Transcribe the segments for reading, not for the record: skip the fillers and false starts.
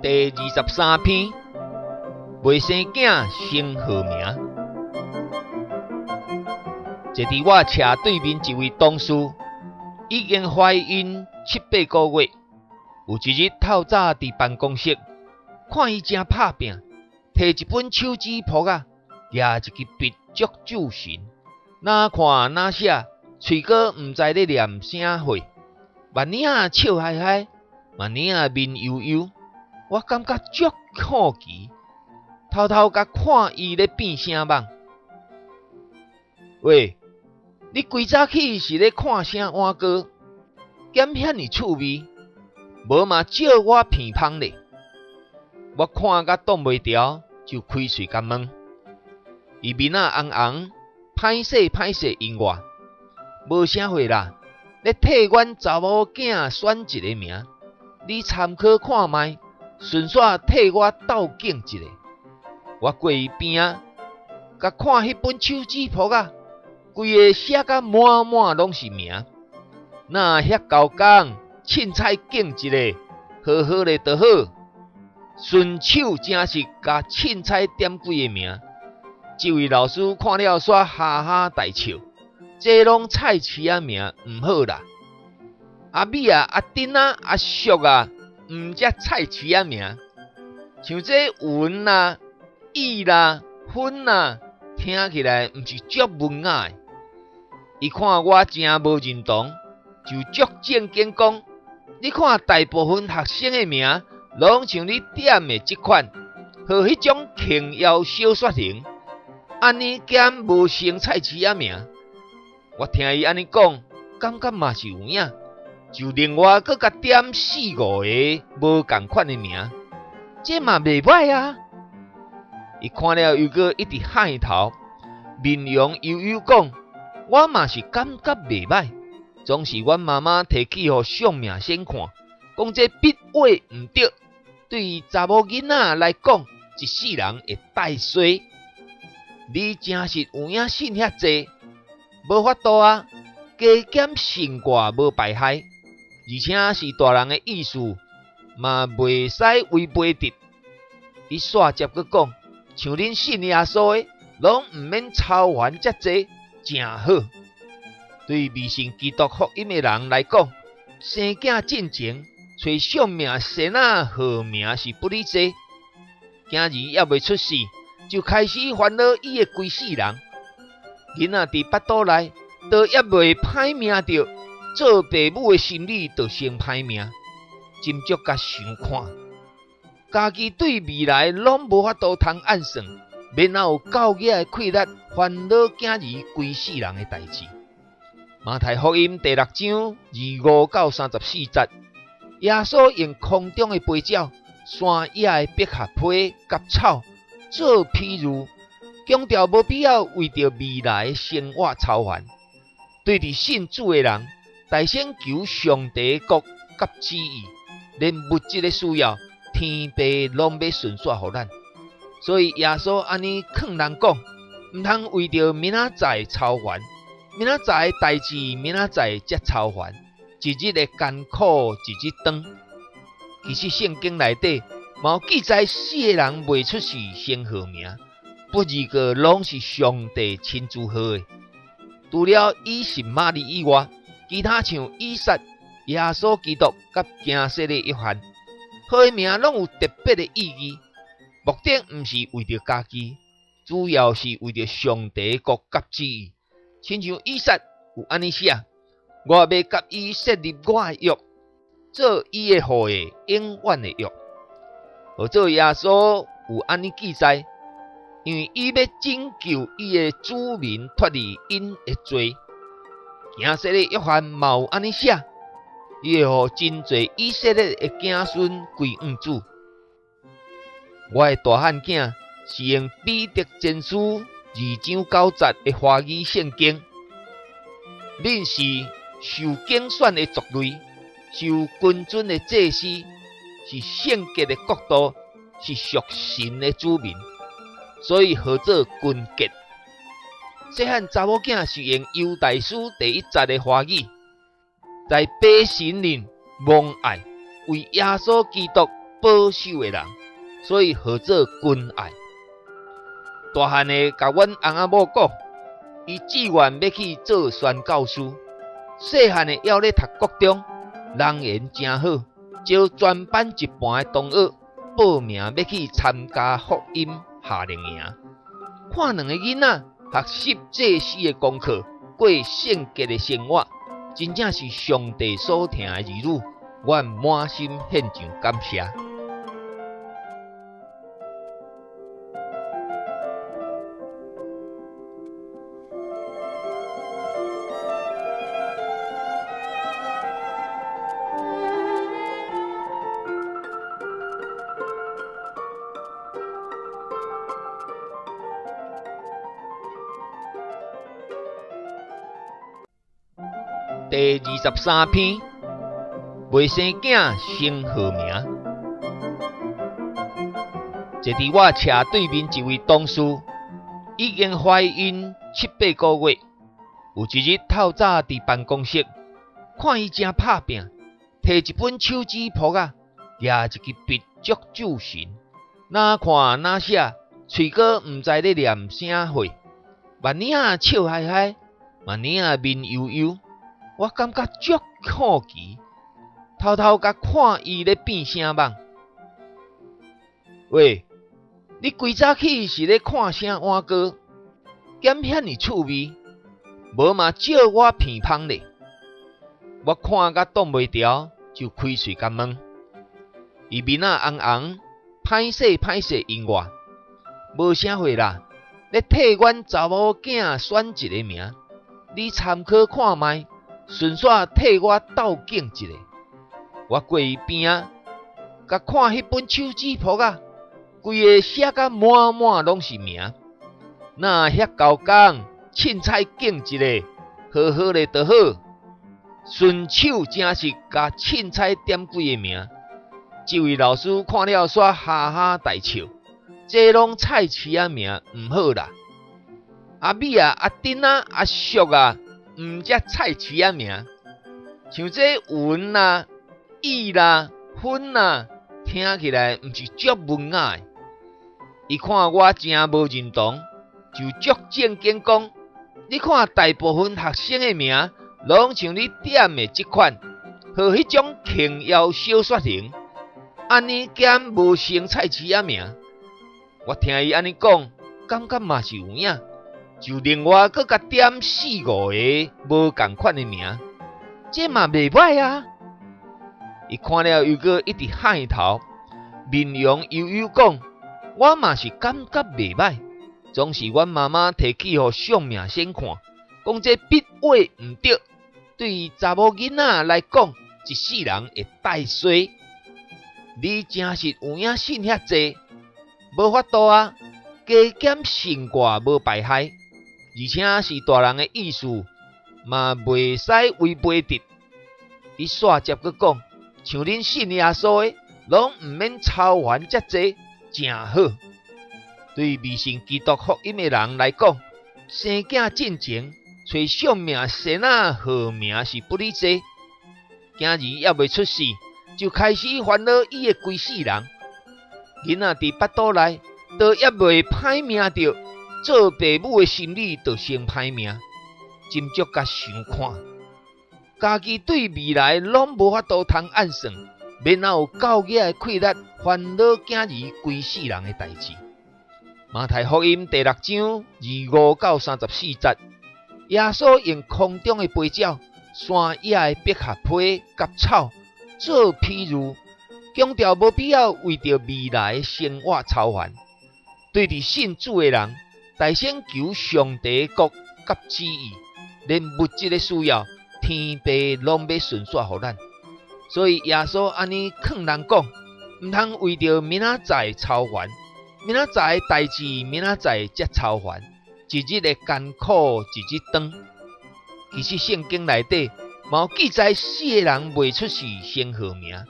第23篇，袂生囝先號名。坐佇我斜對面一位同事，已經懷孕七八個月。有一日透早佇辦公室，看伊誠拍拚，提一本手指簿仔，舉一支筆足注神，哪看哪寫，喙閣毋知咧念啥貨，目耳仔笑嗨嗨，目耳仔面憂憂，我感覺足好奇，偷偷共看伊咧變啥蠓。喂，你規早起是咧看啥碗糕？敢遐爾趣味？無嘛借我鼻芳咧？我看甲擋袂牢，就開喙共問。伊面仔紅紅，歹勢歹勢應我，無啥貨啦，咧替阮查某囝選一个名，你參考看覓，順紲替我鬥競一下。我過伊邊仔，共看彼本手指簿仔，規个寫甲滿滿攏是名，哪遐猴工，凊彩競一个，好好咧就好。順手誠實共凊彩點幾个名。這位老師看了煞哈哈大笑，這攏菜市仔名，毋好啦。阿美啊、阿丁啊、阿淑啊，毋才菜市仔名，像這文啦、意啦、芬啦，聽起來毋是足文雅的。伊看我誠無認同，就足正經講：你看大部分學生的名，攏像你點的這款，和彼種瓊瑤小說型。按呢敢無成菜市仔名？我聽伊按呢講，感覺嘛是有影，就另外閣共點四五個無仝款的名，這嘛袂䆀啊！伊看了又閣一直頦頭，面容悠悠講：我嘛是感覺袂䆀，總是阮媽媽提去予相命先看，講這筆畫毋對，對查某囡仔來講，一世人會帶衰。你誠實有影信遐濟，無法度啊，加減算卦無排害，而且是大人的意思，嘛袂使違背得。伊煞接閣講，像恁信耶穌的，攏毋免操煩遮濟，誠好。對迷信基督福音的人來講，生囝進前揣相命仙仔號名是不離濟，囝兒猶未出世，就開始煩惱伊的規世人。囡仔佇腹肚內，都猶未歹命著，做爸母的心理就先歹命，斟酌佮想看，家己對未來攏無法度通按算，免哪有教額的氣力煩惱囝兒規世人的代誌。馬太福音第六章25到34節，耶穌用空中的飛鳥、山野的百合花佮草做譬喻，強調無必要為著未來的生活操煩。對佇信主的人，大先求上帝的國佮旨意，連物質的需要，天父攏欲順紲予咱。所以耶穌按呢勸人講，毋通為著明仔載操煩，明仔載的代誌，明仔載才操煩，一日的艱苦一日當。其實聖經內底嘛有記載，四个人未出世先號名，不二個攏是上帝親自號的。除了以實瑪利以外，其他像以撒、耶穌基督佮驚洗禮約翰，號的名攏有特別的意義。目的毋是為著家己，主要是為著上帝國佮旨意。親像以撒有按呢寫：我欲佮伊設立我的約，做伊的後裔永遠的約。號做耶穌有按呢記載，因為伊欲拯救伊的子民脫離𪜶的罪。驚洗禮約翰嘛有按呢寫，伊會予真濟以色列的子孫歸向主。我的大漢囝是用彼得前書2章9節的華語聖經，恁是受揀選的族類，是有君尊的祭司，是聖潔的國度，是屬神的子民，所以號做君潔。細漢查某囝是用猶大書第一節的華語，在父神裡蒙愛，為耶穌基督保守的人，所以號做君愛。大漢的共阮翁仔某講，伊志願欲去做宣教師，細漢的猶咧讀國中，人緣誠好，招全班一半的同學報名欲去參加福音夏令營。看兩个囡仔學習祭司的功課，過聖潔的生活，真正是上帝所疼的兒女，阮滿心獻上感謝。第23篇，未生囝先號名。坐佇我車對面一位同事，已經懷孕七八個月。有一日透早佇辦公室，看伊誠拍拚，提一本手指簿仔，舉一支筆足注神，哪看哪寫，喙閣毋知咧念啥貨，目爾仔笑嗨嗨，目爾仔面憂憂。我感覺足好奇，偷偷共看伊咧變啥蠓。喂，你規早起是咧看啥碗糕？敢遐爾趣味？無嘛借我鼻芳咧？我看甲擋袂牢，就開喙共問。伊面仔紅紅，歹勢歹勢應我，無啥貨啦，咧替阮查某囝選一个名，你參考看覓。順紲替我鬥競一下，我過伊邊仔，共看彼本手指簿仔，規个寫甲滿滿攏是名，若遐猴工，凊彩競一下，好好咧就好。順手誠實共凊彩點幾个名，這位老師看了煞哈哈大笑，這攏菜市仔名毋好啦。阿美啊，阿丁啊，阿淑啊。毋才菜市仔名，像這文啦、意啦、芬啦，聽起來毋是足文雅的。伊看我誠無認同，就足正經講：你看大部分學生的名，攏像你點的這款，和彼種瓊瑤小說型，按呢敢無成菜市仔名？我聽伊按呢講，感覺嘛是有影。就另外閣共點四五個無仝款的名，這嘛袂䆀啊！伊看了又閣一直頦頭，面容悠悠講：我嘛是感覺袂䆀，總是阮媽媽提去予相命先看，講這筆畫毋對，對查某囡仔來講，一世人會帶衰。你誠實有影信遐濟，無法度啊！加減算卦無排害。而且是大人的意思，嘛袂使違背得。伊煞接閣講，像恁信耶穌的，攏毋免操煩遮濟，誠好。對未信基督福音的人來講，生囝進前揣相命先仔號名是不離濟。囝兒猶未出世，就開始煩惱伊的規世人。囡仔佇腹肚內，都猶未歹命著。做爸母的心理就先歹命，斟酌佮想看，家己對未來攏無法度通按算，免哪有教囝的氣力煩惱囝兒規世人的代誌。馬太福音第6章25到34節，耶穌用空中的飛鳥、山野的百合花佮草做譬喻，強調無必要為著未來的生活操煩。對佇信主的人，大先求上帝的國佮旨意，連物質的需要，天父攏欲順紲予咱。所以耶穌按呢勸人講，毋通為著明仔載操煩，明仔載的代誌，明仔載才操煩，一日的艱苦一日長。其實聖經內底嘛有記載，四个人未出世先號名，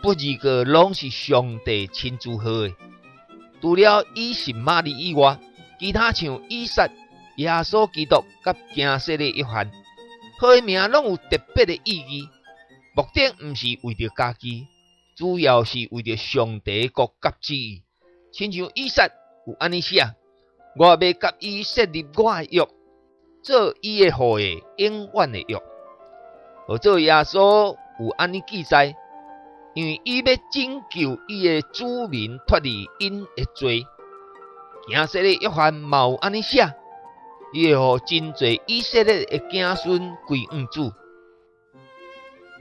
不二個攏是上帝親自號的。除了以實瑪利以外，其他像以撒、耶穌基督佮驚洗禮約翰，號的名攏有特別的意義，目的毋是為著家己，主要是為著上帝國佮旨意。親像以撒有按呢寫：我欲佮伊設立我的約，做伊的後裔永遠的約。號做耶穌有按呢記載，因為伊欲拯救伊的子民脫離𪜶的罪。行洗禮約翰嘛有按呢寫，伊會予真濟以色列的子孫歸向主。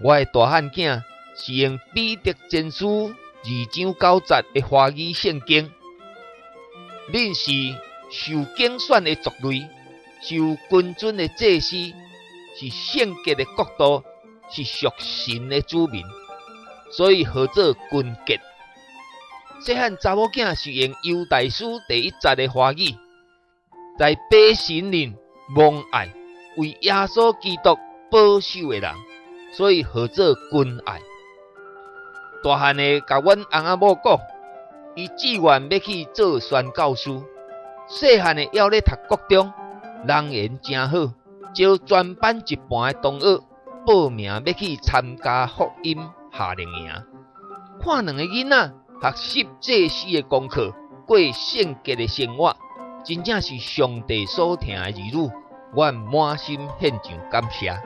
我的大漢囝是用彼得前書2章9節的華語聖經，恁是受揀選的族類，是有君尊的祭司，是聖潔的國度，是屬神的子民，所以號做君潔。細漢查某囝是用猶大書第一節的華語，在被神靈蒙愛，為耶穌基督保守的人，所以號做君愛。大漢的共阮翁仔某講，伊志願欲去做宣教師。細漢的猶咧讀國中，人緣誠好，招全班一半的同學報名欲去參加福音夏令營。看兩个囡仔學習祭司的功課，過聖潔的生活，真正是上帝所疼的兒女，阮滿心獻上感謝。